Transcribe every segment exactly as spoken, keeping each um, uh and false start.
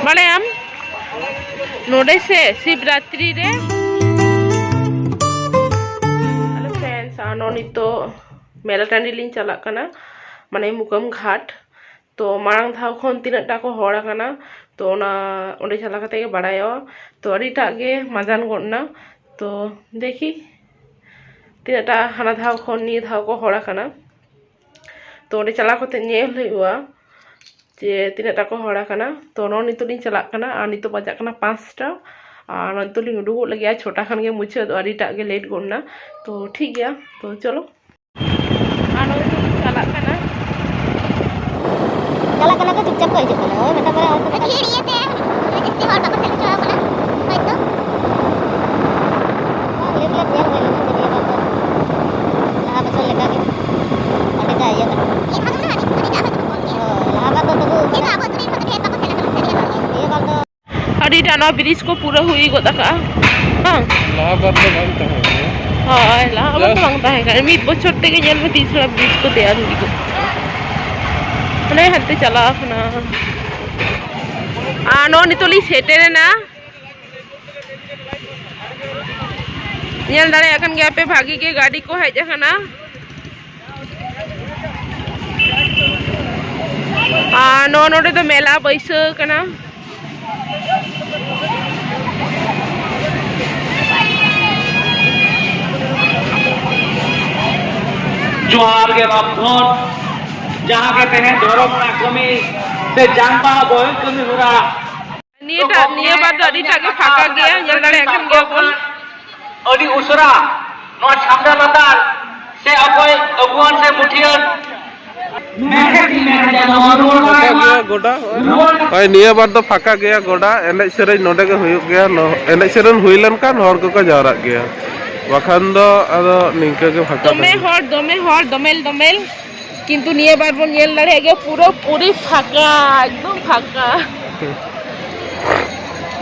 ᱵᱟᱲᱟᱭᱟᱢ, ᱱᱚᱰᱮ ᱥᱮ ᱥᱤᱵᱨᱟᱛᱨᱤ ᱨᱮ᱾ Hello friends, ᱟᱨ ᱱᱚᱜᱼᱚ ᱱᱤᱛᱚᱜ ᱢᱮᱞᱟ ᱴᱟᱺᱰᱤ ᱞᱤᱧ ᱪᱟᱞᱟᱜ ᱠᱟᱱᱟ, ᱢᱟᱱᱮ ᱢᱩᱠᱟᱹᱢ ᱜᱷᱟᱴ᱾ ᱛᱚ ᱢᱟᱲᱟᱝ ᱫᱷᱟᱣ ᱠᱷᱚᱱ ᱛᱤᱱᱟᱹᱜ ᱴᱟ ᱠᱚ ᱦᱚᱲ ᱟᱠᱟᱱᱟ, ᱛᱚ ᱚᱱᱟ ᱚᱸᱰᱮ ᱪᱟᱞᱟᱣ ᱠᱟᱛᱮ ᱜᱮ ᱵᱟᱲᱟᱭᱚᱜᱼᱟ᱾ ᱛᱚ ᱟᱹᱰᱤᱴᱟᱜ ᱜᱮ ᱢᱟᱡᱟᱱ ᱜᱚᱫ ᱮᱱᱟ᱾ ᱛᱚ ᱫᱮᱠᱷᱤ ᱛᱤᱱᱟᱹᱜ ᱴᱟ ᱦᱟᱱᱟ ᱫᱷᱟᱣ ᱠᱷᱚᱱ ᱱᱤᱭᱟᱹ ᱫᱷᱟᱣ ᱠᱚ ᱦᱚᱲ ᱟᱠᱟᱱᱟ᱾ ᱛᱚ ᱚᱸᱰᱮ ᱪᱟᱞᱟᱣ ᱠᱟᱛᱮ ᱧᱮᱞ ᱦᱩᱭᱩᱜᱼᱟ ᱡᱮ ᱛᱤᱱᱟᱹᱜ ᱴᱟ ᱠᱚ ᱦᱚᱲ ᱟᱠᱟᱱᱟ᱾ ᱛᱚ ᱱᱚᱜᱼᱚᱭ ᱱᱤᱛᱚᱜ ᱞᱤᱧ ᱪᱟᱞᱟᱜ ᱠᱟᱱᱟ, ᱟᱨ ᱱᱤᱛᱚᱜ ᱵᱟᱡᱟᱜ ᱠᱟᱱᱟ ᱯᱟᱸᱪᱴᱟ, ᱟᱨ ᱱᱤᱛᱚᱜ ᱞᱤᱧ ᱩᱰᱩᱠᱚᱜ ᱞᱟᱹᱜᱤᱫ, ᱟᱨ ᱪᱷᱚᱴᱟ ᱠᱷᱟᱱ ᱜᱮ ᱢᱩᱪᱟᱹᱫᱚᱜᱼᱟ, ᱟᱹᱰᱤᱴᱟᱜ ᱜᱮ ᱞᱮᱴ ᱜᱚᱫ ᱮᱱᱟ᱾ ᱛᱚ ᱴᱷᱤᱠ ᱜᱮᱭᱟ, ᱛᱚ ᱪᱚᱞᱚ᱾ ᱟᱨ ᱱᱚᱜᱼᱚᱭ ᱛᱚ ᱞᱤᱧ ᱪᱟᱞᱟᱜ ᱠᱟᱱᱟ᱾ ᱪᱟᱞᱟᱜ ᱠᱟᱱᱟ ᱠᱚ, ᱪᱩᱯᱪᱟᱯ ᱠᱚ ᱦᱤᱡᱩᱜ ᱠᱟᱱᱟ᱾ ᱳᱭ ᱢᱤᱫᱴᱟᱝ ᱵᱟᱨᱭᱟ ᱦᱚᱲ ᱠᱚ ᱵᱷᱤᱲ ᱤᱭᱟᱹᱛᱮ ᱡᱟᱹᱥᱛᱤ ᱦᱚᱲ ᱵᱟᱠᱚ ᱥᱮᱱ ᱦᱚᱪᱚ ᱟᱠᱚ ᱠᱟᱱᱟ ᱦᱚᱭᱛᱚ᱾ ᱵᱟᱝ, ᱦᱩᱭᱩᱜ ᱜᱮᱭᱟ, ᱧᱮᱞ ᱦᱩᱭ ᱞᱮᱱᱟ ᱡᱮ ᱱᱤᱭᱟᱹ ᱵᱟᱨ ᱫᱚ ᱞᱟᱦᱟ ᱵᱚᱪᱷᱚᱨ ᱞᱮᱠᱟ ᱜᱮ ᱟᱹᱰᱤᱴᱟ ᱤᱭᱟᱹ ᱠᱟᱱᱟ᱾ ᱱᱤᱭᱟᱹ ᱫᱷᱟᱣ ᱫᱚ ᱟᱹᱰᱤ, ᱟᱹᱰᱤᱴᱟᱜ ᱟᱞᱮ ᱫᱚ ᱠᱚᱢ ᱜᱮᱭᱟ᱾ ᱦᱳᱭ, ᱞᱟᱦᱟ ᱵᱟᱨ ᱫᱚ ᱛᱚᱵᱩ ᱠᱤᱱᱛᱩ ᱟᱵᱚ ᱟᱹᱛᱩ ᱨᱮᱱ ᱢᱟᱱᱮ ᱰᱷᱮᱨ ᱵᱟᱠᱚ ᱥᱮᱱ ᱟᱠᱟᱱᱟ, ᱥᱟᱹᱨᱤ ᱠᱟᱛᱷᱟ ᱜᱮ᱾ ᱱᱤᱭᱟᱹ ᱵᱟᱨ ᱫᱚ ᱟᱹᱰᱤᱴᱟᱜ ᱱᱚᱣᱟ ᱵᱨᱤᱡᱽ ᱠᱚ ᱯᱩᱨᱟᱹ ᱦᱩᱭ ᱜᱚᱫ ᱟᱠᱟᱜᱼᱟ, ᱵᱟᱝ? ᱞᱟᱦᱟ ᱵᱟᱨ ᱫᱚ ᱵᱟᱝ ᱛᱟᱦᱮᱸ ᱠᱟᱱᱟ᱾ ᱦᱳᱭ, ᱞᱟᱦᱟ ᱵᱟᱨ ᱫᱚ just ᱵᱟᱝ ᱛᱟᱦᱮᱸ ᱠᱟᱱᱟ᱾ ᱢᱤᱫ ᱵᱚᱪᱷᱚᱨ ᱛᱮᱜᱮ ᱧᱮᱞ ᱢᱮ ᱛᱤᱱ ᱥᱟᱞᱟ ᱵᱨᱤᱡᱽ ᱠᱚ ᱛᱮᱭᱟᱨ ᱦᱩᱭ ᱜᱚᱫ᱾ ᱚᱱᱮ ᱦᱟᱱᱛᱮ ᱪᱟᱞᱟᱣ ᱟᱠᱟᱱᱟ᱾ ᱟᱨ ᱱᱚᱜᱼᱚ ᱱᱤᱛᱚᱜ ᱞᱤᱧ ᱥᱮᱴᱮᱨᱮᱱᱟ᱾ ᱧᱮᱞ ᱫᱟᱲᱮᱭᱟᱜ ᱠᱟᱱ ᱜᱮᱭᱟ ᱯᱮ, ᱵᱷᱟᱜᱤ ᱜᱮ ᱜᱟᱹᱰᱤ ᱠᱚ ᱦᱮᱡ ᱟᱠᱟᱱᱟ᱾ ᱟᱨ ᱱᱚᱜᱼᱚ ᱱᱚᱰᱮ ᱫᱚ ᱢᱮᱞᱟ ᱵᱟᱹᱭᱥᱟᱹᱣ ᱠᱟᱱᱟ᱾ ᱡᱚᱦᱟᱨ ᱜᱮ ᱵᱟᱯᱫᱷᱚᱱ, ᱡᱟᱦᱟᱸ ᱜᱮ ᱛᱮᱦᱮᱧ ᱫᱷᱚᱨᱚᱢ ᱨᱮᱱᱟᱜ ᱠᱟᱹᱢᱤ ᱥᱮ ᱡᱟᱝ ᱵᱟᱦᱟ ᱵᱚᱦᱮᱞ ᱠᱟᱹᱢᱤ ᱦᱚᱨᱟ ᱱᱤᱭᱟᱹᱴᱟᱜ, ᱱᱤᱭᱟᱹ ᱵᱟᱨ ᱫᱚ ᱟᱹᱰᱤᱴᱟᱜ ᱜᱮ ᱯᱷᱟᱸᱠᱟ ᱜᱮᱭᱟ, ᱧᱮᱞ ᱫᱟᱲᱮᱭᱟᱜ ᱠᱟᱱ ᱜᱮᱭᱟ ᱵᱚᱱ᱾ ᱟᱹᱰᱤ ᱩᱥᱟᱹᱨᱟ ᱱᱚᱣᱟ ᱪᱷᱟᱢᱰᱟ ᱞᱟᱛᱟᱨ ᱥᱮ ᱚᱠᱚᱭ ᱟᱹᱜᱩᱣᱟᱹᱱ ᱥᱮ ᱢᱩᱴᱷᱤᱭᱟᱹ ᱢᱮᱱᱠᱷᱟᱱ ᱤᱧ ᱢᱮᱱᱟ ᱡᱮ ᱱᱚᱣᱟ ᱨᱩᱣᱟᱹᱲ ᱯᱷᱟᱸᱠᱟ ᱜᱮᱭᱟ ᱜᱚᱰᱟ᱾ ᱦᱳᱭ, ᱱᱤᱭᱟᱹ ᱵᱟᱨ ᱫᱚ ᱯᱷᱟᱸᱠᱟ ᱜᱮᱭᱟ ᱜᱚᱰᱟ, ᱮᱱᱮᱡ ᱥᱮᱨᱮᱧ ᱱᱚᱰᱮ ᱜᱮ ᱦᱩᱭᱩᱜ ᱜᱮᱭᱟ᱾ ᱱᱚ-, ᱮᱱᱮᱡ ᱥᱮᱨᱮᱧ ᱦᱩᱭ ᱞᱮᱱᱠᱷᱟᱱ ᱦᱚᱲ ᱠᱚᱠᱚ ᱡᱟᱣᱨᱟᱜ ᱜᱮᱭᱟ, ᱵᱟᱠᱷᱟᱱ ᱫᱚ ᱟᱫᱚ ᱱᱤᱝᱠᱟᱹ ᱜᱮ ᱯᱷᱟᱸᱠᱟ ᱫᱚᱢᱮ ᱛᱟᱦᱮᱱᱟ᱾ ᱦᱚᱲ, ᱫᱚᱢᱮ ᱦᱚᱲ, ᱫᱚᱢᱮᱞ ᱫᱚᱢᱮᱞ᱾ ᱠᱤᱱᱛᱩ ᱱᱤᱭᱟᱹ ᱵᱟᱨ ᱵᱚᱱ ᱧᱮᱞ ᱫᱟᱲᱮᱭᱟᱜ ᱜᱮᱭᱟ, ᱯᱩᱨᱟᱹ ᱯᱩᱨᱤ ᱯᱷᱟᱸᱠᱟ, ᱮᱠᱫᱚᱢ ᱯᱷᱟᱸᱠᱟ᱾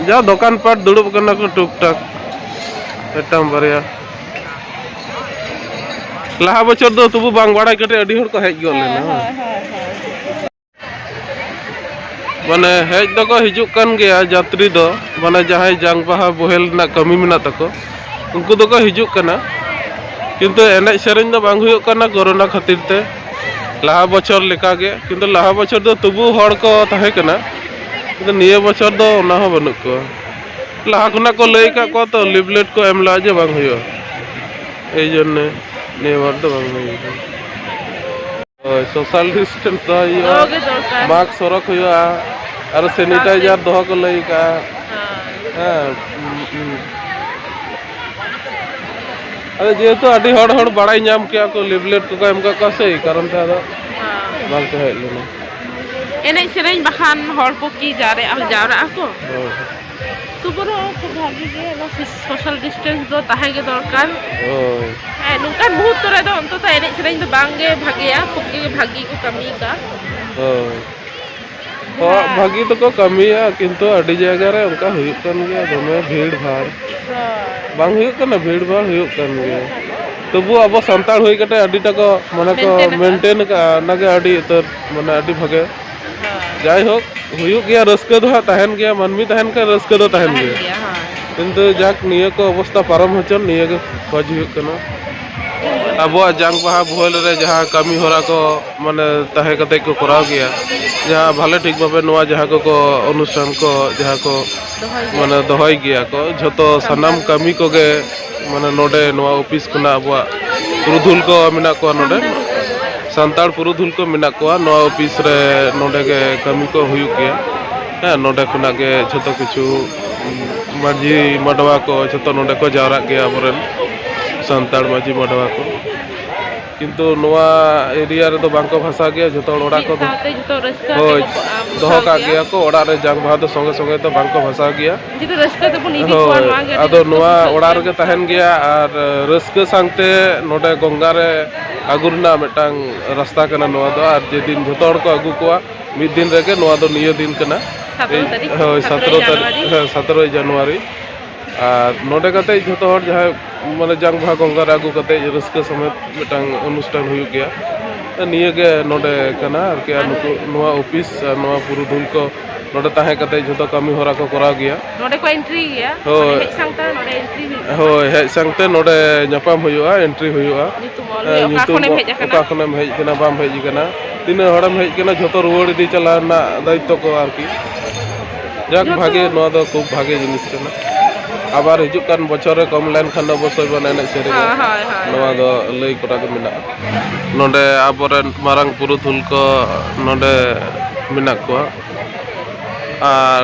ᱡᱟ ᱫᱚᱠᱟᱱ ᱯᱟᱴ ᱫᱩᱲᱩᱵ ᱠᱟᱱᱟ ᱠᱚ ᱴᱩᱠ ᱴᱟᱠ, ᱢᱤᱫᱴᱟᱝ ᱵᱟᱨᱭᱟ᱾ ᱞᱟᱦᱟ ᱵᱚᱪᱷᱚᱨ ᱫᱚ ᱛᱚᱵᱩ ᱵᱟᱝ ᱵᱟᱲᱟᱭ ᱠᱟᱛᱮ ᱟᱹᱰᱤ ᱦᱚᱲ ᱠᱚ ᱦᱮᱡ ᱜᱚᱫ ᱞᱮᱱᱟ᱾ ᱦᱮᱸ, ᱦᱮᱸ, ᱦᱮᱸ, ᱦᱮᱸ᱾ ᱢᱟᱱᱮ ᱦᱮᱡ ᱫᱚᱠᱚ ᱦᱤᱡᱩᱜ ᱠᱟᱱ ᱜᱮᱭᱟ ᱡᱟᱛᱨᱤ ᱫᱚ, ᱢᱟᱱᱮ ᱡᱟᱦᱟᱸᱭ ᱡᱟᱝ ᱵᱟᱦᱟ ᱵᱳᱦᱮᱞ ᱨᱮᱱᱟᱜ ᱠᱟᱹᱢᱤ ᱢᱮᱱᱟᱜ ᱛᱟᱠᱚ, ᱩᱱᱠᱩ ᱫᱚᱠᱚ ᱦᱤᱡᱩᱜ ᱠᱟᱱᱟ᱾ ᱠᱤᱱᱛᱩ ᱮᱱᱮᱡ ᱥᱮᱨᱮᱧ ᱫᱚ ᱵᱟᱝ ᱦᱩᱭᱩᱜ ᱠᱟᱱᱟ ᱠᱳᱨᱳᱱᱟ ᱠᱷᱟᱹᱛᱤᱨ ᱛᱮ, ᱞᱟᱦᱟ ᱵᱚᱪᱷᱚᱨ ᱞᱮᱠᱟᱜᱮ᱾ ᱠᱤᱱᱛᱩ ᱞᱟᱦᱟ ᱵᱚᱪᱷᱚᱨ ᱫᱚ ᱛᱚᱵᱩ ᱦᱚᱲ ᱠᱚ ᱛᱟᱦᱮᱸ ᱠᱟᱱᱟ, ᱠᱤᱱᱛᱩ ᱱᱤᱭᱟᱹ ᱵᱚᱪᱷᱚᱨ ᱫᱚ ᱚᱱᱟ ᱦᱚᱸ ᱵᱟᱹᱱᱩᱜ ᱠᱚᱣᱟ᱾ ᱞᱟᱦᱟ ᱠᱷᱚᱱᱟᱜ ᱠᱚ ᱞᱟᱹᱭ ᱟᱠᱟᱫ ᱠᱚᱣᱟ ᱛᱚ, ᱞᱤᱯᱷᱞᱮᱴ ᱠᱚ ᱮᱢ ᱞᱮᱫᱼᱟ ᱡᱮ ᱵᱟᱝ ᱦᱩᱭᱩᱜᱼᱟ, ᱮᱭ ᱡᱚᱱᱱᱮ ᱱᱤᱭᱟᱹ ᱵᱟᱨ ᱫᱚ ᱵᱟᱝ ᱦᱩᱭ ᱠᱟᱱᱟ᱾ ᱦᱳᱭ, ᱥᱳᱥᱟᱞ ᱰᱤᱥᱴᱮᱱᱥ ᱫᱚᱦᱚᱭ ᱦᱩᱭᱩᱜᱼᱟ, ᱫᱚᱦᱚ ᱜᱮ ᱫᱚᱨᱠᱟᱨ᱾ ᱢᱟᱥᱠ ᱦᱚᱨᱚᱜ ᱦᱩᱭᱩᱜᱼᱟ, ᱟᱨ ᱥᱮᱱᱤᱴᱟᱭᱡᱟᱨ ᱫᱚᱦᱚ ᱠᱚ ᱞᱟᱹᱭ ᱠᱟᱜᱼᱟ᱾ ᱦᱮᱸ᱾ ᱦᱮᱸ, ᱩᱸ, ᱩᱸ᱾ ᱟᱫᱚ ᱡᱮᱦᱮᱛᱩ ᱟᱹᱰᱤ ᱦᱚᱲ, ᱦᱚᱲ ᱵᱟᱲᱟᱭ ᱧᱟᱢ ᱠᱮᱜᱼᱟ ᱠᱚ, ᱞᱤᱯᱷᱞᱮᱴ ᱠᱚᱠᱚ ᱮᱢ ᱠᱟᱜ ᱠᱚᱣᱟ ᱥᱮ, ᱮᱭ ᱠᱟᱨᱚᱱ ᱛᱮ ᱟᱫᱚ ᱦᱮᱸ᱾ ᱵᱟᱝ ᱠᱚ ᱦᱮᱡ ᱞᱮᱱᱟ᱾ ᱮᱱᱮᱡ ᱥᱮᱨᱮᱧ ᱵᱟᱠᱷᱟᱱ ᱦᱚᱲ ᱠᱚ ᱠᱤ ᱡᱟᱣᱨᱟᱜ ᱟᱠᱚ? ᱦᱳᱭ᱾ ᱛᱚᱵᱩ ᱨᱮᱦᱚᱸ ᱠᱷᱩᱵ ᱵᱷᱟᱜᱤ ᱜᱮ, ᱚᱱᱟ ᱥᱳᱥᱟᱞ ᱰᱤᱥᱴᱮᱱᱥ ᱫᱚ ᱛᱟᱦᱮᱸ ᱜᱮ ᱫᱚᱨᱠᱟᱨ᱾ ᱦᱳᱭ᱾ ᱦᱮᱸ, ᱱᱚᱝᱠᱟᱱ ᱢᱩᱦᱩᱨᱛᱚ ᱨᱮᱫᱚ ᱚᱱᱛᱚᱛᱚ ᱮᱱᱮᱡ ᱥᱮᱨᱮᱧ ᱫᱚ ᱵᱟᱝ ᱜᱮ ᱵᱷᱟᱜᱮᱭᱟ, ᱠᱷᱩᱵ ᱜᱮ ᱵᱷᱟᱜᱤ ᱠᱚ ᱠᱟᱹᱢᱤ ᱠᱟᱜᱼᱟ᱾ ᱦᱳᱭ᱾ ᱦᱚᱲ ᱡᱟᱦᱟᱸ ᱵᱷᱟᱹᱜᱤ ᱫᱚᱠᱚ ᱠᱟᱹᱢᱤᱭᱟ, ᱠᱤᱱᱛᱩ ᱟᱹᱰᱤ ᱡᱟᱭᱜᱟ ᱨᱮ ᱚᱱᱠᱟ ᱦᱩᱭᱩᱜ ᱠᱟᱱ ᱜᱮᱭᱟ, ᱫᱚᱢᱮ ᱵᱷᱤᱲ ᱵᱷᱟᱲ᱾ ᱦᱳᱭ᱾ ᱵᱟᱝ ᱦᱩᱭᱩᱜ ᱠᱟᱱᱟ, ᱵᱷᱤᱲ ᱵᱷᱟᱲ ᱦᱩᱭᱩᱜ ᱠᱟᱱ ᱜᱮᱭᱟ᱾ ᱛᱚᱵᱩ ᱟᱵᱚ ᱥᱟᱱᱛᱟᱲ ᱦᱩᱭ ᱠᱟᱛᱮ ᱟᱹᱰᱤᱴᱟ ᱠᱚ, ᱢᱟᱱᱮ ᱠᱚ ᱢᱮᱱᱴᱮᱱ ᱟᱠᱟᱫ᱾ ᱢᱮᱱᱴᱮᱱ ᱟᱠᱟᱫᱼᱟ, ᱚᱱᱟᱜᱮ ᱟᱹᱰᱤ ᱩᱛᱟᱹᱨ, ᱢᱟᱱᱮ ᱟᱹᱰᱤ ᱵᱷᱟᱜᱮ᱾ ᱦᱳᱭ᱾ ᱡᱟᱭᱦᱳᱠ, ᱦᱩᱭᱩᱜ ᱜᱮᱭᱟ, ᱨᱟᱹᱥᱠᱟᱹ ᱫᱚ ᱦᱟᱸᱜ ᱛᱟᱦᱮᱱ ᱜᱮᱭᱟ, ᱢᱟᱹᱱᱢᱤ ᱛᱟᱦᱮᱱ ᱠᱷᱟᱱ ᱨᱟᱹᱥᱠᱟᱹ ᱫᱚ ᱛᱟᱦᱮᱱ ᱛᱟᱦᱮᱱ ᱜᱮᱭᱟ᱾ ᱜᱮᱭᱟ, ᱦᱳᱭ᱾ ᱠᱤᱱᱛᱩ ᱡᱟᱠ, ᱱᱤᱭᱟᱹ ᱠᱚ ᱚᱵᱚᱥᱛᱟ ᱯᱟᱨᱚᱢ ᱦᱚᱪᱚᱱ, ᱱᱤᱭᱟᱹ ᱜᱮ ᱠᱷᱚᱡᱽ ᱦᱩᱭᱩᱜ ᱠᱟᱱᱟ᱾ ᱟᱵᱚᱣᱟᱜ ᱡᱟᱝ ᱵᱟᱦᱟ ᱵᱳᱦᱮᱞ ᱨᱮ ᱡᱟᱦᱟᱸ ᱠᱟᱹᱢᱤ ᱦᱚᱨᱟ ᱠᱚ, ᱢᱟᱱᱮ, ᱛᱟᱦᱮᱸ ᱠᱟᱛᱮ ᱠᱚ ᱠᱚᱨᱟᱣ ᱜᱮᱭᱟ, ᱡᱟᱦᱟᱸ ᱵᱷᱟᱞᱮ ᱴᱷᱤᱠ ᱵᱷᱟᱵᱮ ᱱᱚᱣᱟ ᱡᱟᱦᱟᱸ ᱠᱚᱠᱚ ᱚᱱᱩᱥᱴᱷᱟᱱ ᱠᱚ, ᱡᱟᱦᱟᱸ ᱠᱚ, ᱫᱚᱦᱚᱭ ᱜᱮᱭᱟ ᱢᱟᱱᱮ, ᱠᱚ᱾ ᱫᱚᱦᱚᱭ ᱜᱮᱭᱟ ᱠᱚ, ᱡᱷᱚᱛᱚ ᱥᱟᱱᱟᱢ ᱥᱟᱱᱛᱟᱲ᱾ ᱠᱟᱹᱢᱤ ᱠᱚᱜᱮ, ᱢᱟᱱᱮ, ᱱᱚᱰᱮ ᱱᱚᱣᱟ ᱚᱯᱷᱤᱥ ᱠᱷᱚᱱᱟᱜ ᱟᱵᱚᱣᱟᱜ ᱯᱩᱨᱩᱫᱷᱩᱞ ᱠᱚ ᱢᱮᱱᱟᱜ ᱠᱚᱣᱟ ᱱᱚᱰᱮ, ᱥᱟᱱᱛᱟᱲ ᱯᱩᱨᱩᱫᱷᱩᱞ ᱠᱚ ᱢᱮᱱᱟᱜ ᱠᱚᱣᱟ ᱱᱚᱣᱟ ᱚᱯᱷᱤᱥ ᱨᱮ, ᱱᱚᱰᱮ ᱜᱮ ᱠᱟᱹᱢᱤ ᱠᱚ ᱦᱩᱭᱩᱜ ᱜᱮᱭᱟ᱾ ᱦᱮᱸ, ᱱᱚᱰᱮ ᱠᱷᱚᱱᱟᱜ ᱜᱮ ᱡᱷᱚᱛᱚ ᱠᱤᱪᱷᱩ ᱢᱟᱹᱡᱷᱤ ᱢᱟᱰᱣᱟ ᱠᱚ ᱡᱷᱚᱛᱚ ᱱᱚᱰᱮ ᱠᱚ ᱡᱟᱣᱨᱟᱜ ᱜᱮᱭᱟ, ᱟᱵᱚᱨᱮᱱ ᱥᱟᱱᱛᱟᱲ ᱢᱟᱹᱡᱷᱤ ᱢᱟᱰᱣᱟ ᱠᱚ᱾ ᱠᱤᱱᱛᱩ ᱱᱚᱣᱟ ᱮᱨᱤᱭᱟ ᱨᱮᱫᱚ ᱵᱟᱝ ᱠᱚ ᱵᱷᱟᱥᱟᱣ ᱜᱮᱭᱟ, ᱡᱷᱚᱛᱚ ᱦᱚᱲ ᱚᱲᱟᱜ ᱢᱤᱫ ᱠᱚ, ᱥᱟᱶᱛᱮ ᱡᱷᱚᱛᱚ ᱨᱟᱹᱥᱠᱟᱹ ᱟᱛᱮ ᱦᱳᱭ, ᱠᱚ, ᱟ, ᱫᱚᱦᱚ ᱵᱷᱟᱥᱟᱣ ᱠᱟᱜ ᱜᱮᱭᱟ᱾ ᱜᱮᱭᱟ ᱠᱚ, ᱚᱲᱟᱜ ᱨᱮ ᱡᱟᱝ ᱵᱟᱦᱟ ᱫᱚ ᱥᱚᱸᱜᱮ ᱥᱚᱸᱜᱮ ᱫᱚ ᱵᱟᱝ ᱠᱚ ᱵᱷᱟᱥᱟᱣ ᱜᱮᱭᱟ᱾ ᱡᱩᱫᱤ ᱨᱟᱹᱥᱠᱟᱹ ᱛᱮᱵᱚᱱ ᱤᱫᱤ ᱠᱚᱣᱟ, ᱦᱳᱭ, ᱱᱚᱣᱟ ᱜᱮ ᱟᱹᱰᱤ ᱟᱫᱚ ᱨᱟᱹᱥᱠᱟᱹ ᱱᱚᱣᱟ ᱵᱩᱡᱷᱟᱹᱜ ᱚᱲᱟᱜ ᱜᱮᱭᱟ᱾ ᱨᱮᱜᱮ ᱛᱟᱦᱮᱱ ᱜᱮᱭᱟ, ᱟᱨ, ᱮ, ᱨᱟᱹᱥᱠᱟᱹ ᱥᱟᱶᱛᱮ ᱱᱚᱰᱮ ᱜᱚᱝᱜᱟ ᱨᱮ ᱟᱹᱜᱩ ᱨᱮᱱᱟᱜ ᱢᱤᱫᱴᱟᱝ ᱨᱟᱥᱛᱟ ᱠᱟᱱᱟ ᱱᱚᱣᱟ ᱫᱚ, ᱟᱨ ᱡᱮᱫᱤᱱ ᱡᱷᱚᱛᱚ ᱦᱚᱲ ᱠᱚ ᱟᱹᱜᱩ ᱠᱚᱣᱟ, ᱢᱤᱫ ᱫᱤᱱ ᱨᱮᱜᱮ ᱱᱚᱣᱟ ᱫᱚ ᱱᱤᱭᱟᱹ ᱫᱤᱱ ᱠᱟᱱᱟ᱾ ᱥᱚᱛᱨᱚ ᱮᱭ, ᱛᱟᱹᱨᱤᱠᱷ, ᱦᱳᱭ, ᱥᱚᱛᱨᱚ ᱥᱚᱛᱨᱚ ᱛᱟᱹᱨᱤᱠᱷ, ᱡᱟᱱᱩᱣᱟᱨᱤ᱾ ᱦᱮᱸ, ᱥᱚᱛᱨᱚᱭ ᱡᱟᱱᱩᱣᱟᱨᱤ᱾ ᱟᱨ ᱱᱚᱰᱮ ᱠᱟᱛᱮ ᱡᱷᱚᱛᱚ ᱦᱚᱲ ᱡᱟᱦᱟᱸᱭ, ᱢᱟᱱᱮ, ᱡᱟᱝ ᱵᱟᱦᱟ ᱜᱚᱝᱜᱟ ᱨᱮ ᱟᱹᱜᱩ ᱠᱟᱛᱮ ᱨᱟᱹᱥᱠᱟᱹ ᱥᱚᱢᱮᱛ ᱢᱤᱫᱴᱟᱝ ᱚᱱᱩᱥᱴᱷᱟᱱ ᱦᱩᱭᱩᱜ ᱜᱮᱭᱟ᱾ ᱱᱤᱭᱟᱹ ᱜᱮ ᱱᱚᱰᱮ ᱠᱟᱱᱟ ᱟᱨᱠᱤ, ᱟᱨ ᱱᱩᱠᱩ ᱱᱚᱣᱟ ᱚᱯᱷᱤᱥ ᱟᱨ ᱱᱚᱣᱟ ᱯᱩᱨᱩᱫᱷᱩᱞ ᱠᱚ ᱱᱚᱰᱮ ᱛᱟᱦᱮᱸ ᱠᱟᱛᱮ ᱡᱷᱚᱛᱚ ᱠᱟᱹᱢᱤ ᱦᱚᱨᱟ ᱠᱚ ᱠᱚᱨᱟᱣ ᱜᱮᱭᱟ᱾ ᱱᱚᱰᱮ ᱠᱚ ᱮᱱᱴᱨᱤ ᱜᱮᱭᱟ᱾ ᱦᱳᱭ᱾ ᱢᱟᱱᱮ ᱦᱮᱡ ᱥᱟᱶᱛᱮ ᱱᱚᱰᱮ ᱮᱱᱴᱨᱤ ᱦᱩᱭᱩᱜᱼᱟ᱾ ᱦᱳᱭ, ᱦᱮᱡ ᱥᱟᱶᱛᱮ ᱱᱚᱰᱮ ᱧᱟᱯᱟᱢ ᱦᱩᱭᱩᱜᱼᱟ, ᱮᱱᱴᱨᱤ ᱦᱩᱭᱩᱜᱼᱟ᱾ ᱧᱩᱛᱩᱢ ᱚᱞ ᱦᱮᱸ, ᱦᱩᱭᱩᱜᱼᱟ, ᱚᱠᱟ ᱧᱩᱛᱩᱢ ᱠᱷᱚᱱᱮᱢ ᱚ-, ᱦᱮᱡ ᱟᱠᱟᱱᱟ? ᱚᱠᱟ ᱠᱷᱚᱱᱮᱢ ᱦᱮᱡ ᱟᱠᱟᱱᱟ, ᱵᱟᱢ ᱦᱮᱡ ᱟᱠᱟᱱᱟ, ᱛᱤᱱᱟᱹᱜ ᱦᱚᱲᱮᱢ ᱦᱮᱡ ᱟᱠᱟᱱᱟ, ᱡᱷᱚᱛᱚ ᱨᱩᱣᱟᱹᱲ ᱤᱫᱤ ᱪᱟᱞᱟᱣ ᱨᱮᱱᱟᱜ ᱫᱟᱭᱤᱛᱛᱚ ᱠᱚ ᱟᱨᱠᱤ᱾ ᱡᱟᱠ, ᱡᱷᱚᱛᱚ᱾ ᱵᱷᱟᱜᱮ, ᱱᱚᱣᱟ ᱫᱚ ᱠᱷᱩᱵ ᱵᱷᱟᱜᱮ ᱡᱤᱱᱤᱥ ᱠᱟᱱᱟ᱾ ᱟᱵᱟᱨ ᱦᱤᱡᱩᱜ ᱠᱟᱱ ᱵᱚᱪᱷᱚᱨ ᱨᱮ ᱠᱚᱢ ᱞᱮᱱᱠᱷᱟᱱ ᱫᱚ ᱚᱵᱚᱥᱥᱳᱭ ᱵᱚᱱ ᱮᱱᱮᱡ ᱥᱮᱨᱮᱧᱟ᱾ ᱦᱳᱭ, ᱦᱳᱭ, ᱦᱳᱭ, ᱱᱚᱣᱟ ᱦᱳᱭ᱾ ᱫᱚ ᱞᱟᱹᱭ ᱠᱚᱨᱟ ᱜᱮ ᱢᱮᱱᱟᱜᱼᱟ᱾ ᱱᱚᱰᱮ ᱟᱵᱚᱨᱮᱱ ᱢᱟᱨᱟᱝ ᱯᱩᱨᱩᱫᱷᱩᱞ ᱠᱚ ᱱᱚᱰᱮ ᱢᱮᱱᱟᱜ ᱠᱚᱣᱟ᱾ ᱟᱨ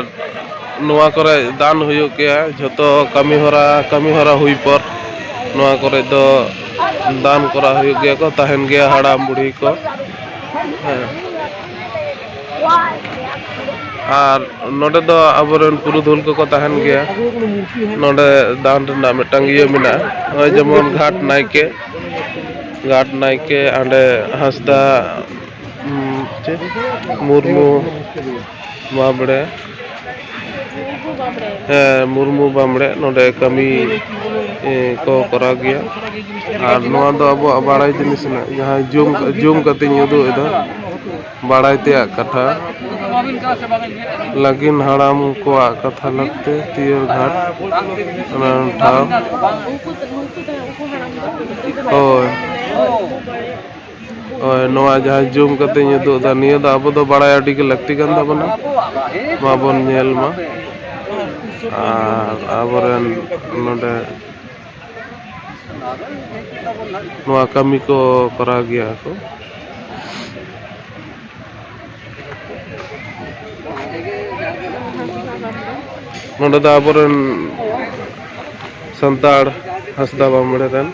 ᱱᱚᱣᱟ ᱠᱚᱨᱮ ᱫᱟᱱ ᱦᱩᱭᱩᱜ ᱜᱮᱭᱟ, ᱡᱷᱚᱛᱚ ᱠᱟᱹᱢᱤ ᱦᱚᱨᱟ, ᱠᱟᱹᱢᱤ ᱦᱚᱨᱟ ᱦᱩᱭ ᱯᱚᱨ ᱱᱚᱣᱟ ᱠᱚᱨᱮ ᱫᱚ ᱫᱟᱱ ᱠᱚᱨᱟᱣ ᱦᱩᱭᱩᱜ ᱜᱮᱭᱟ ᱠᱚ, ᱛᱟᱦᱮᱱ ᱜᱮᱭᱟ ᱦᱟᱲᱟᱢ ᱵᱩᱲᱦᱤ ᱠᱚ᱾ ᱦᱮᱸ᱾ ᱟᱨ ᱱᱚᱰᱮ ᱫᱚ ᱟᱵᱚᱨᱮᱱ ᱯᱩᱨᱩᱫᱷᱩᱞ ᱠᱚᱠᱚ ᱛᱟᱦᱮᱱ ᱜᱮᱭᱟ᱾ ᱱᱚᱰᱮ ᱫᱟᱱ ᱨᱮᱱᱟᱜ ᱢᱤᱫᱴᱟᱝ ᱤᱭᱟᱹ ᱢᱮᱱᱟᱜᱼᱟ, ᱱᱚᱜᱼᱚᱭ ᱡᱮᱢᱚᱱ ᱜᱷᱟᱴ ᱱᱟᱭᱠᱮ, ᱜᱷᱟᱴ ᱱᱟᱭᱠᱮ ᱦᱟᱸᱰᱮ ᱦᱟᱸᱥᱫᱟ, ᱩᱸ, ᱪᱮᱫ? ᱢᱩᱨᱢᱩ ᱵᱟᱵᱲᱮ᱾ ᱦᱮᱸ, ᱢᱩᱨᱢᱩ ᱵᱟᱢᱲᱮ ᱱᱚᱰᱮ ᱠᱟᱹᱢᱤ, ᱮ, ᱠᱚ ᱠᱚᱨᱟᱣ ᱜᱮᱭᱟ᱾ ᱟᱨ ᱱᱚᱣᱟ ᱫᱚ ᱟᱵᱚᱣᱟᱜ ᱵᱟᱲᱟᱭ ᱡᱤᱱᱤᱥ ᱨᱮᱱᱟᱜ, ᱡᱟᱦᱟᱸ ᱡᱩᱢ, ᱡᱩᱢ ᱠᱟᱛᱮᱧ ᱩᱫᱩᱜ ᱮᱫᱟ, ᱵᱟᱲᱟᱭ ᱛᱮᱭᱟᱜ ᱠᱟᱛᱷᱟ, ᱞᱟᱹᱜᱤᱱ ᱦᱟᱲᱟᱢ ᱠᱚᱣᱟᱜ ᱠᱟᱛᱷᱟ ᱞᱟᱹᱠᱛᱤ, ᱛᱤᱭᱟᱹ ᱜᱷᱟᱴ, ᱚᱱᱟ ᱴᱷᱟᱶ᱾ ᱦᱳᱭ᱾ ᱦᱳᱭ, ᱱᱚᱣᱟ ᱡᱟᱦᱟᱸ ᱡᱩᱢ ᱠᱟᱛᱮᱧ ᱩᱫᱩᱜ ᱮᱫᱟ, ᱱᱤᱭᱟᱹ ᱫᱚ ᱟᱵᱚ ᱫᱚ ᱵᱟᱲᱟᱭ ᱟᱹᱰᱤ ᱜᱮ ᱞᱟᱹᱠᱛᱤ ᱠᱟᱱ ᱛᱟᱵᱚᱱᱟ᱾ ᱢᱟ ᱵᱚᱱ ᱧᱮᱞ ᱢᱟ᱾ ᱟᱨ ᱟᱵᱚᱨᱮᱱ ᱱᱚᱰᱮ ᱱᱚᱣᱟ ᱠᱟᱹᱢᱤ ᱠᱚ ᱠᱚᱨᱟᱣ ᱜᱮᱭᱟ ᱠᱚ᱾ ᱱᱚᱰᱮ ᱫᱚ ᱟᱵᱚᱨᱮᱱ ᱥᱟᱱᱛᱟᱲ ᱦᱟᱸᱥᱫᱟ ᱵᱟᱢᱲᱮ ᱨᱮᱱ᱾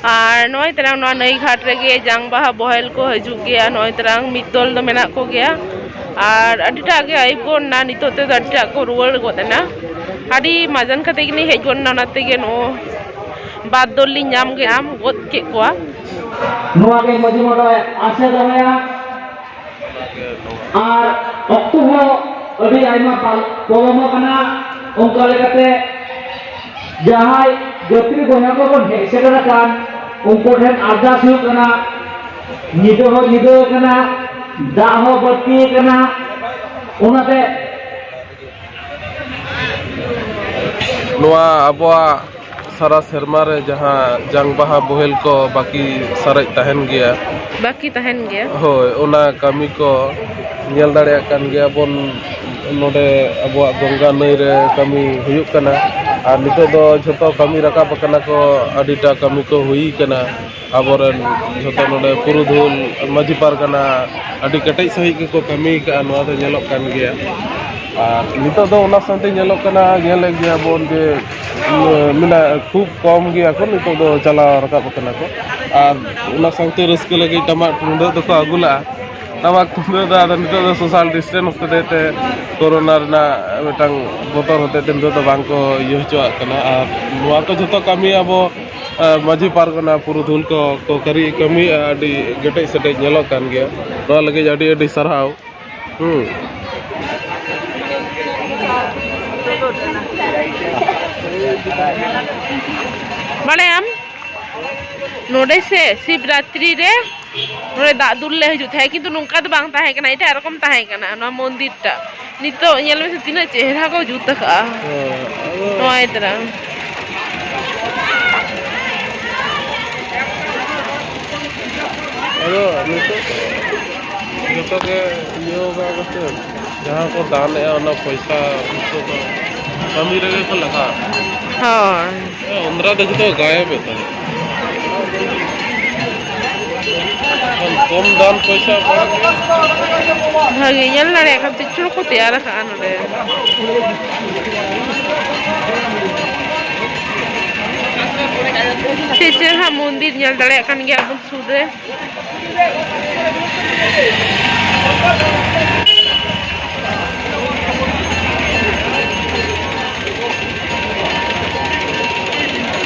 ᱟᱨ ᱱᱚᱜᱼᱚᱭ ᱛᱟᱨᱟᱝ ᱱᱚᱣᱟ ᱱᱟᱹᱭ ᱜᱷᱟᱴ ᱨᱮᱜᱮ ᱡᱟᱝ ᱵᱟᱦᱟ ᱵᱚᱦᱮᱞ ᱠᱚ ᱦᱤᱡᱩᱜ ᱜᱮᱭᱟ᱾ ᱱᱚᱜᱼᱚᱭ ᱛᱟᱨᱟᱝ ᱢᱤᱫ ᱫᱚᱞ ᱫᱚ ᱢᱮᱱᱟᱜ ᱠᱚᱜᱮᱭᱟ᱾ ᱟᱨ ᱟᱹᱰᱤᱴᱟᱜ ᱜᱮ ᱟᱹᱭᱩᱵ ᱜᱚᱫ ᱮᱱᱟ, ᱱᱤᱛᱚᱜ ᱛᱮᱫᱚ ᱟᱹᱰᱤᱴᱟᱜ ᱠᱚ ᱨᱩᱣᱟᱹᱲ ᱜᱚᱫ ᱮᱱᱟ᱾ ᱟᱹᱰᱤ ᱢᱟᱡᱟᱱ ᱠᱟᱛᱮ ᱜᱮᱞᱤᱧ ᱦᱮᱡ ᱜᱚᱫ ᱮᱱᱟ, ᱚᱱᱟ ᱛᱮᱜᱮ ᱱᱚᱜᱼᱚ ᱵᱟᱨ ᱫᱚᱞ ᱞᱤᱧ ᱧᱟᱢ ᱜᱮ, ᱧᱟᱢ ᱜᱚᱫ ᱠᱮᱫ ᱠᱚᱣᱟ᱾ ᱱᱚᱣᱟ ᱜᱮ ᱢᱟᱹᱡᱷᱤ ᱢᱚᱬᱮ ᱟᱥᱮ ᱫᱚᱦᱚᱭᱟ᱾ ᱟᱨ ᱚᱠᱛᱚ ᱦᱚᱸ ᱟᱹᱰᱤ ᱟᱭᱢᱟ ᱯᱟᱞ-, ᱯᱚᱞᱚᱢ ᱟᱠᱟᱱᱟ᱾ ᱚᱱᱠᱟ ᱞᱮᱠᱟᱛᱮ ᱡᱟᱦᱟᱸᱭ ᱡᱟᱹᱛᱤ ᱵᱚᱭᱦᱟ ᱠᱚᱵᱚᱱ ᱦᱮᱡ ᱥᱮᱴᱮᱨ ᱟᱠᱟᱱ, ᱩᱱᱠᱩ ᱴᱷᱮᱱ ᱟᱨᱫᱟᱥ ᱦᱩᱭᱩᱜ ᱠᱟᱱᱟ, ᱧᱤᱫᱟᱹ ᱦᱚᱸ ᱧᱤᱫᱟᱹ ᱟᱠᱟᱱᱟ, ᱫᱟᱜ ᱦᱚᱸ ᱵᱟᱹᱲᱛᱤ ᱟᱠᱟᱱᱟ, ᱚᱱᱟᱛᱮ ᱱᱚᱣᱟ ᱟᱵᱚᱣᱟᱜ ᱥᱟᱨᱟ ᱥᱮᱨᱢᱟ ᱨᱮ ᱡᱟᱦᱟᱸ ᱡᱟᱝ ᱵᱟᱦᱟ ᱵᱳᱦᱮᱞ ᱠᱚ ᱵᱟᱹᱠᱤ ᱥᱟᱨᱮᱡ ᱛᱟᱦᱮᱱ ᱜᱮᱭᱟ, ᱵᱟᱹᱠᱤ ᱛᱟᱦᱮᱱ ᱜᱮᱭᱟ᱾ ᱦᱳᱭ, ᱚᱱᱟ ᱠᱟᱹᱢᱤ ᱠᱚ ᱧᱮᱞ ᱫᱟᱲᱮᱭᱟᱜ ᱠᱟᱱ ᱜᱮᱭᱟ ᱵᱚᱱ᱾ ᱱᱚᱰᱮ ᱟᱵᱚᱣᱟᱜ ᱜᱚᱝᱜᱟ ᱱᱟᱹᱭ ᱨᱮ ᱠᱟᱹᱢᱤ ᱦᱩᱭᱩᱜ ᱠᱟᱱᱟ, ᱟᱨ ᱱᱤᱛᱚᱜ ᱫᱚ ᱡᱷᱚᱛᱚ ᱠᱟᱹᱢᱤ ᱨᱟᱠᱟᱵ ᱟᱠᱟᱱᱟ ᱠᱚ, ᱟᱹᱰᱤᱴᱟ ᱠᱟᱹᱢᱤ ᱠᱚ ᱦᱩᱭ ᱠᱟᱱᱟ᱾ ᱟᱵᱚᱨᱮᱱ ᱡᱷᱚᱛᱚ ᱱᱚᱰᱮ ᱯᱩᱨᱩᱫᱷᱩᱞ ᱢᱟᱹᱡᱷᱤ ᱯᱟᱨᱜᱟᱱᱟ ᱟᱹᱰᱤ ᱠᱮᱴᱮᱡ ᱥᱟᱺᱦᱤᱡ ᱜᱮᱠᱚ ᱠᱟᱹᱢᱤ ᱠᱟᱜᱼᱟ, ᱱᱚᱣᱟ ᱫᱚ ᱧᱮᱞᱚᱜ ᱠᱟᱱ ᱜᱮᱭᱟ᱾ ᱟᱨ ᱱᱤᱛᱚᱜ ᱫᱚ ᱚᱱᱟ ᱥᱟᱶᱛᱮ ᱧᱮᱞᱚᱜ ᱠᱟᱱᱟ, ᱧᱮᱞᱮᱫ ᱜᱮᱭᱟ ᱵᱚᱱ ᱡᱮ, ᱩᱸ, ᱢᱮᱱᱟᱜ ᱠᱷᱩᱵ ᱠᱚᱢ ᱜᱮᱭᱟ ᱠᱚ, ᱱᱤᱛᱚᱜ ᱫᱚ ᱪᱟᱞᱟᱣ ᱨᱟᱠᱟᱵ ᱟᱠᱟᱱᱟ ᱠᱚ᱾ ᱟᱨ ᱚᱱᱟ ᱥᱟᱶᱛᱮ ᱨᱟᱹᱥᱠᱟᱹ ᱞᱟᱹᱜᱤᱫ ᱴᱟᱢᱟᱠ ᱛᱩᱢᱫᱟᱹᱜ ᱫᱚᱠᱚ ᱟᱹᱜᱩ ᱞᱟᱜᱼᱟ᱾ ᱴᱟᱢᱟᱠ ᱛᱩᱢᱫᱟᱹᱜ ᱫᱚ ᱟᱫᱚ ᱱᱤᱛᱚᱜ ᱫᱚ social distance ᱦᱚᱛᱮᱡ ᱛᱮ, ᱠᱳᱨᱳᱱᱟ ᱨᱮᱱᱟᱜ ᱢᱤᱫᱴᱟᱝ ᱵᱚᱛᱚᱨ ᱦᱚᱛᱮᱡ ᱛᱮ ᱱᱤᱛᱚᱜ ᱫᱚ ᱵᱟᱝ ᱠᱚ ᱤᱭᱟᱹ ᱦᱚᱪᱚᱣᱟᱜ ᱠᱟᱱᱟ᱾ ᱟᱨ ᱱᱚᱣᱟ ᱠᱚ ᱡᱷᱚᱛᱚ ᱠᱟᱹᱢᱤ ᱟᱵᱚ, ᱟ, ᱢᱟᱹᱡᱷᱤ ᱯᱟᱨᱜᱟᱱᱟ ᱯᱩᱨᱩᱫᱷᱩᱞ ᱠᱚ, ᱠᱚ ᱠᱟᱹᱨᱤ ᱠᱟᱹᱢᱤᱭᱮᱫᱼᱟ, ᱟᱹᱰᱤ ᱠᱮᱴᱮᱡ ᱥᱮᱴᱮᱡ ᱧᱮᱞᱚᱜ ᱠᱟᱱ ᱜᱮᱭᱟ᱾ ᱱᱚᱣᱟ ᱞᱟᱹᱜᱤᱫ ᱟᱹᱰᱤ ᱟᱹᱰᱤ ᱥᱟᱨᱦᱟᱣ᱾ ᱦᱩᱸ᱾ ᱵᱟᱲᱟᱭᱟᱢ, ᱱᱚᱰᱮ ᱥᱮ ᱥᱤᱵᱨᱟᱛᱨᱤ ᱨᱮ ᱱᱚᱰᱮ ᱫᱟᱜ ᱫᱩᱞ ᱞᱮ ᱦᱤᱡᱩᱜ ᱛᱟᱦᱮᱸᱜ, ᱠᱤᱱᱛᱩ ᱱᱚᱝᱠᱟ ᱫᱚ ᱵᱟᱝ ᱛᱟᱦᱮᱸ ᱠᱟᱱᱟ, ᱮᱴᱟᱜ ᱨᱚᱠᱚᱢ ᱛᱟᱦᱮᱸ ᱠᱟᱱᱟ ᱱᱚᱣᱟ ᱢᱚᱱᱫᱤᱨ ᱴᱟᱜ᱾ ᱱᱤᱛᱚᱜ ᱧᱮᱞ ᱢᱮᱥᱮ ᱛᱤᱱᱟᱹᱜ ᱪᱮᱦᱨᱟ ᱠᱚ ᱡᱩᱛ ᱟᱠᱟᱜᱼᱟ᱾ ᱦᱮᱸ, ᱟᱫᱚ ᱱᱚᱜᱼᱚᱭ ᱛᱚᱨᱟ᱾ ᱟᱫᱚ ᱱᱤᱛᱚᱜ ᱫᱚ ᱡᱚᱛᱚ ᱜᱮ ᱤᱭᱟᱹ ᱠᱟᱜᱼᱟ ᱠᱚ ᱥᱮ, ᱡᱟᱦᱟᱸ ᱠᱚ ᱫᱟᱱᱮᱜᱼᱟ, ᱚᱱᱟ ᱯᱚᱭᱥᱟ ᱩᱱᱠᱩ ᱫᱚ ᱠᱟᱹᱢᱤ ᱨᱮᱜᱮ ᱠᱚ ᱞᱟᱜᱟᱣᱟ᱾ ᱦᱳᱭ᱾ ᱦᱮᱸ, ᱩᱱᱫᱨᱟ ᱫᱚ ᱡᱚᱛᱚ ᱜᱟᱭᱮᱵ ᱮᱫ ᱛᱟᱦᱮᱸᱫ᱾ ᱠᱚᱢ ᱫᱟᱱ ᱯᱚᱭᱥᱟ ᱵᱟᱝ᱾ ᱵᱷᱟᱜᱮ ᱧᱮᱞ ᱫᱟᱲᱮᱭᱟᱜ ᱠᱷᱟᱱ ᱯᱤᱪᱷᱩ ᱠᱚ ᱛᱮᱭᱟᱨ ᱟᱠᱟᱫᱼᱟ ᱱᱚᱰᱮ᱾ ᱪᱮᱫ ᱪᱮᱦᱨᱟ ᱢᱚᱱᱫᱤᱨ ᱧᱮᱞ ᱫᱟᱲᱮᱭᱟᱜ ᱠᱟᱱ ᱜᱮᱭᱟ ᱵᱚᱱ ᱥᱩᱨ ᱨᱮ᱾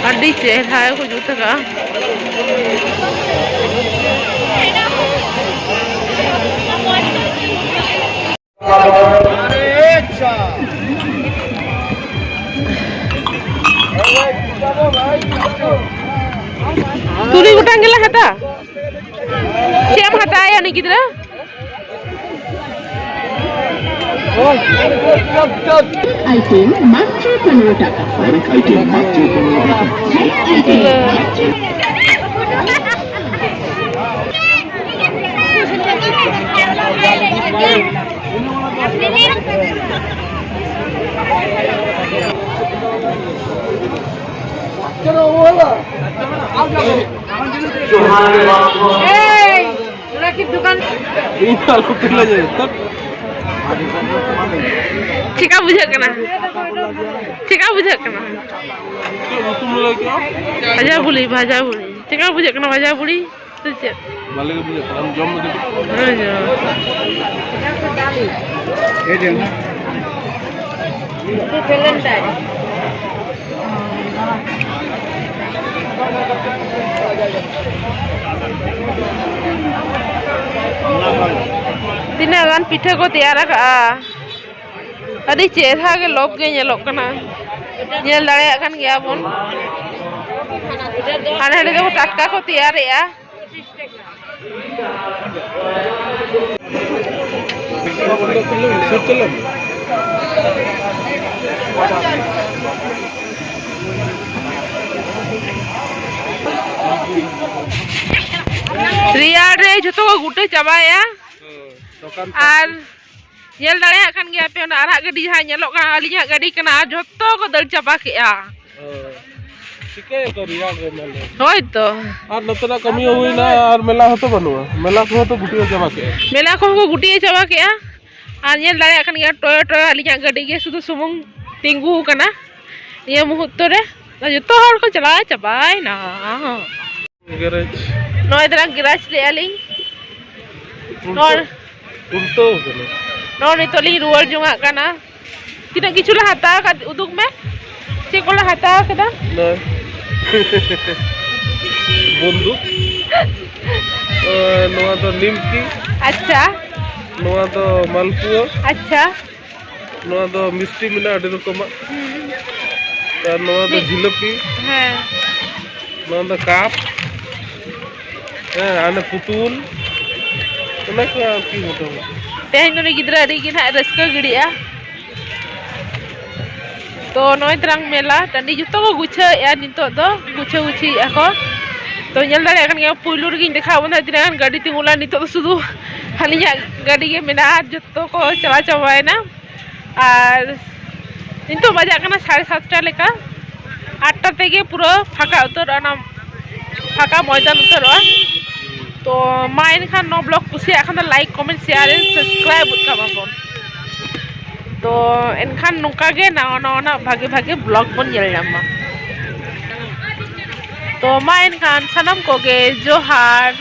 ᱟᱹᱰᱤ ᱪᱮᱦᱨᱟ ᱠᱚ ᱡᱩᱛ ᱟᱠᱟᱫᱼᱟ᱾ ᱦᱟᱛᱟᱣᱟᱭᱟ ᱩᱱᱤ ᱜᱤᱫᱽᱨᱟᱹ᱾ ᱟᱭᱴᱮᱢ ᱢᱟᱛᱨᱚ ᱯᱚᱱᱨᱚ ᱴᱟᱠᱟ᱾ ᱦᱚᱨᱮᱠ ᱟᱭᱴᱮᱢ ᱢᱟᱛᱨᱚ ᱯᱚᱱᱨᱚ ᱴᱟᱠᱟ᱾ ᱦᱚᱨᱮᱠ ᱟᱭᱴᱮᱢ ᱢᱟᱛᱨᱚ ᱤᱧ ᱟᱞᱚ ᱯᱮ ᱞᱟᱹᱭᱟ, ᱛᱟᱯ᱾ ᱪᱮᱠᱟ ᱵᱩᱡᱷᱟᱹᱜ ᱠᱟᱱᱟ? ᱪᱮᱠᱟ ᱵᱩᱡᱷᱟᱹᱜ ᱠᱟᱱᱟ? ᱪᱮᱫ ᱧᱩᱛᱩᱢ ᱞᱟᱹᱭ ᱠᱮᱜᱼᱟ? ᱵᱷᱟᱡᱟ ᱵᱩᱲᱤ, ᱵᱷᱟᱡᱟ ᱵᱩᱲᱤ᱾ ᱪᱮᱠᱟ ᱵᱩᱡᱷᱟᱹᱜ ᱠᱟᱱᱟ ᱵᱷᱟᱡᱟ ᱵᱩᱲᱤ? ᱥᱮ ᱪᱮᱫ? ᱵᱷᱟᱞᱮ ᱜᱮ ᱵᱩᱡᱷᱟᱹᱜ ᱠᱟᱱᱟ᱾ ᱟᱢ ᱡᱚᱢ ᱢᱮ ᱠᱟᱹᱴᱤᱡ᱾ ᱦᱳᱭ, ᱡᱚᱢ᱾ ᱮ ᱡᱚᱢ᱾ ᱛᱤᱱᱟᱹᱜ ᱜᱟᱱ ᱯᱤᱴᱷᱟᱹ ᱠᱚ ᱛᱮᱭᱟᱨ ᱟᱠᱟᱜᱼᱟ᱾ ᱟᱹᱰᱤ ᱪᱮᱦᱨᱟ ᱜᱮ ᱞᱚᱵ ᱜᱮ ᱧᱮᱞᱚᱜ ᱠᱟᱱᱟ᱾ ᱧᱮᱞ ᱫᱟᱲᱮᱭᱟᱜ ᱠᱟᱱ ᱜᱮᱭᱟ ᱵᱚᱱ᱾ ᱦᱟᱸᱰᱮ ᱱᱟᱸᱰᱮ ᱫᱚ ᱴᱟᱴᱠᱟ ᱠᱚ ᱛᱮᱭᱟᱨᱮᱜᱼᱟ᱾ ᱨᱮᱭᱟᱲ ᱨᱮ ᱡᱷᱚᱛᱚ ᱠᱚ ᱜᱩᱴᱟᱹ ᱪᱟᱵᱟᱭᱟ᱾ ᱦᱮᱸ, ᱫᱚᱠᱟᱱ ᱠᱚ᱾ ᱟᱨ ᱧᱮᱞ ᱫᱟᱲᱮᱭᱟᱜ ᱠᱟᱱ ᱜᱮᱭᱟ ᱯᱮ, ᱚᱱᱟ ᱟᱨᱟᱜ ᱜᱟᱹᱰᱤ ᱡᱟᱦᱟᱸ ᱧᱮᱞᱚᱜ ᱠᱟᱱᱟ, ᱟᱹᱞᱤᱧᱟᱜ ᱜᱟᱹᱰᱤ ᱠᱟᱱᱟ, ᱟᱨ ᱡᱷᱚᱛᱚ ᱠᱚ ᱫᱟᱹᱲ ᱪᱟᱵᱟ ᱠᱮᱜᱼᱟ᱾ ᱦᱮᱸ, ᱪᱤᱠᱟᱹᱭᱟᱠᱚ ᱨᱮᱭᱟᱲ ᱨᱮ ᱢᱟ ᱞᱟᱹᱭ ᱢᱮ? ᱦᱳᱭ ᱛᱚ᱾ ᱟᱨ ᱱᱚᱛᱮᱱᱟᱜ ᱠᱟᱹᱢᱤ ᱦᱚᱸ ᱦᱩᱭᱱᱟ, ᱟᱨ ᱢᱮᱞᱟ ᱦᱚᱸᱛᱚ ᱵᱟᱹᱱᱩᱜᱼᱟ, ᱢᱮᱞᱟ ᱠᱚᱦᱚᱸ ᱛᱚ ᱜᱩᱴᱭᱟᱹᱣ ᱪᱟᱵᱟ ᱠᱮᱜᱼᱟ᱾ ᱢᱮᱞᱟ ᱠᱚᱦᱚᱸ ᱠᱚ ᱜᱩᱴᱭᱟᱹᱣ ᱪᱟᱵᱟ ᱠᱮᱜᱼᱟ᱾ ᱟᱨ ᱧᱮᱞ ᱫᱟᱲᱮᱭᱟᱜ ᱠᱟᱱ ᱜᱮᱭᱟ, ᱴᱚᱭᱚ ᱴᱚᱭᱚ ᱟᱹᱞᱤᱧᱟᱜ ᱜᱟᱹᱰᱤ ᱜᱮ ᱥᱩᱫᱷᱩ ᱥᱩᱢᱩᱝ ᱛᱤᱸᱜᱩ ᱟᱠᱟᱱᱟ ᱱᱤᱭᱟᱹ ᱢᱩᱦᱩᱨᱛᱚ ᱨᱮ᱾ ᱟᱨ ᱡᱚᱛᱚ ᱦᱚᱲ ᱠᱚ ᱪᱟᱞᱟᱣ ᱪᱟᱵᱟᱭᱮᱱᱟ᱾ ᱜᱮᱨᱮᱡᱽ᱾ ᱱᱚᱜᱼᱚᱭ ᱛᱟᱞᱟᱝ ᱜᱮᱨᱮᱡᱽ ᱞᱮᱜᱼᱟ ᱞᱤᱧ᱾ ᱩᱞᱴᱟᱹ-, ᱱᱚᱜᱼᱚᱭ, ᱩᱞᱴᱟᱹᱣ ᱠᱟᱱᱟ᱾ ᱱᱚᱜᱼᱚᱭ ᱱᱤᱛᱚᱜ ᱞᱤᱧ ᱨᱩᱣᱟᱹᱲ ᱡᱚᱝᱟᱜ ᱠᱟᱱᱟ᱾ ᱛᱤᱱᱟᱹᱜ ᱠᱤᱪᱷᱩ ᱞᱮ ᱦᱟᱛᱟᱣ ᱟᱠᱟᱫ, ᱩᱫᱩᱜ ᱢᱮ᱾ ᱪᱮᱫ ᱠᱚᱞᱮ ᱦᱟᱛᱟᱣ ᱠᱟᱫᱟ? ᱱᱚᱜᱼᱚᱭ᱾ ᱵᱚᱱᱫᱩᱠ᱾ ᱟᱨ ᱱᱚᱣᱟ ᱫᱚ ᱱᱤᱢᱠᱤ᱾ ᱟᱪᱪᱷᱟ᱾ ᱱᱚᱣᱟ ᱫᱚ ᱢᱟᱞᱯᱩᱣᱟ᱾ ᱟᱪᱪᱷᱟ᱾ ᱱᱚᱣᱟ ᱫᱚ ᱢᱤᱥᱴᱤ ᱢᱮᱱᱟᱜᱼᱟ ᱟᱹᱰᱤ ᱨᱚᱠᱚᱢᱟᱜ᱾ ᱦᱩᱸ᱾ ᱟᱨ ᱱᱚᱣᱟ ᱫᱚ ᱢᱤᱫ-, ᱡᱷᱤᱞᱟᱹᱯᱤ᱾ ᱦᱮᱸ᱾ ᱱᱚᱣᱟ ᱫᱚ ᱠᱟᱯ᱾ ᱦᱮᱸ, ᱦᱟᱱᱮ ᱯᱩᱛᱩᱞ᱾ ᱛᱮᱦᱮᱧ ᱱᱩᱭ ᱜᱤᱫᱽᱨᱟᱹ ᱟᱹᱰᱤ ᱜᱮ ᱱᱟᱦᱟᱜ ᱨᱟᱹᱥᱠᱟᱹ ᱜᱤᱰᱤᱜᱼᱟ᱾ ᱛᱚ ᱱᱚᱜᱼᱚᱭ ᱛᱟᱨᱟᱝ ᱢᱮᱞᱟ ᱴᱟᱺᱰᱤ ᱡᱚᱛᱚ ᱠᱚ ᱜᱩᱪᱷᱟᱹᱣᱮᱫᱼᱟ ᱱᱤᱛᱚᱜ ᱫᱚ, ᱜᱩᱪᱷᱟᱹ ᱜᱩᱪᱷᱤᱭᱮᱫᱼᱟ ᱠᱚ᱾ ᱛᱚ ᱧᱮᱞ ᱫᱟᱲᱮᱭᱟᱜ ᱠᱟᱱ ᱜᱮᱭᱟ, ᱯᱩᱭᱞᱩ ᱨᱮᱜᱮᱧ ᱫᱮᱠᱷᱟᱣ ᱵᱚᱱᱟ ᱛᱤᱱᱟᱹᱜ ᱜᱟᱱ ᱜᱟᱹᱰᱤ ᱛᱤᱸᱜᱩ ᱞᱮᱱᱟ᱾ ᱱᱤᱛᱚᱜ ᱫᱚ ᱥᱩᱫᱷᱩ ᱟᱹᱞᱤᱧᱟᱜ ᱜᱟᱹᱰᱤ ᱜᱮ ᱢᱮᱱᱟᱜᱼᱟ, ᱡᱚᱛᱚ ᱠᱚ ᱪᱟᱞᱟᱣ ᱪᱟᱵᱟᱭᱮᱱᱟ᱾ ᱟᱨ ᱱᱤᱛᱚᱜ ᱵᱟᱡᱟᱜ ᱠᱟᱱᱟ ᱥᱟᱲᱮ ᱥᱟᱛᱴᱟ ᱞᱮᱠᱟ, ᱟᱴᱴᱟ ᱛᱮᱜᱮ ᱯᱩᱨᱟᱹ ᱯᱷᱟᱸᱠᱟ ᱩᱛᱟᱹᱨᱚᱜᱼᱟ, ᱚᱱᱟ ᱯᱷᱟᱸᱠᱟ ᱢᱚᱭᱫᱟᱱ ᱩᱛᱟᱹᱨᱚᱜᱼᱟ᱾ ᱛᱚ ᱢᱟ ᱮᱱᱠᱷᱟᱱ ᱱᱚᱣᱟ ᱵᱞᱚᱜ ᱠᱩᱥᱤᱭᱟᱜ ᱠᱷᱟᱱ ᱫᱚ ᱞᱟᱭᱤᱠ, ᱠᱚᱢᱮᱱᱴ, ᱥᱮᱭᱟᱨ, ᱥᱟᱵᱥᱠᱨᱟᱭᱤᱵ ᱜᱚᱫ ᱠᱟᱜ ᱢᱟᱵᱚᱱ᱾ ᱛᱚ ᱮᱱᱠᱷᱟᱱ ᱱᱚᱝᱠᱟ ᱜᱮ ᱱᱟᱣᱟ ᱱᱟᱣᱟᱱᱟᱜ ᱵᱷᱟᱜᱮ ᱵᱷᱟᱜᱮ ᱵᱞᱚᱜ ᱵᱚᱱ ᱧᱮᱞ ᱧᱟᱢ ᱢᱟ᱾ ᱛᱚ ᱢᱟ ᱮᱱᱠᱷᱟᱱ ᱥᱟᱱᱟᱢ ᱠᱚᱜᱮ ᱡᱚᱦᱟᱨ᱾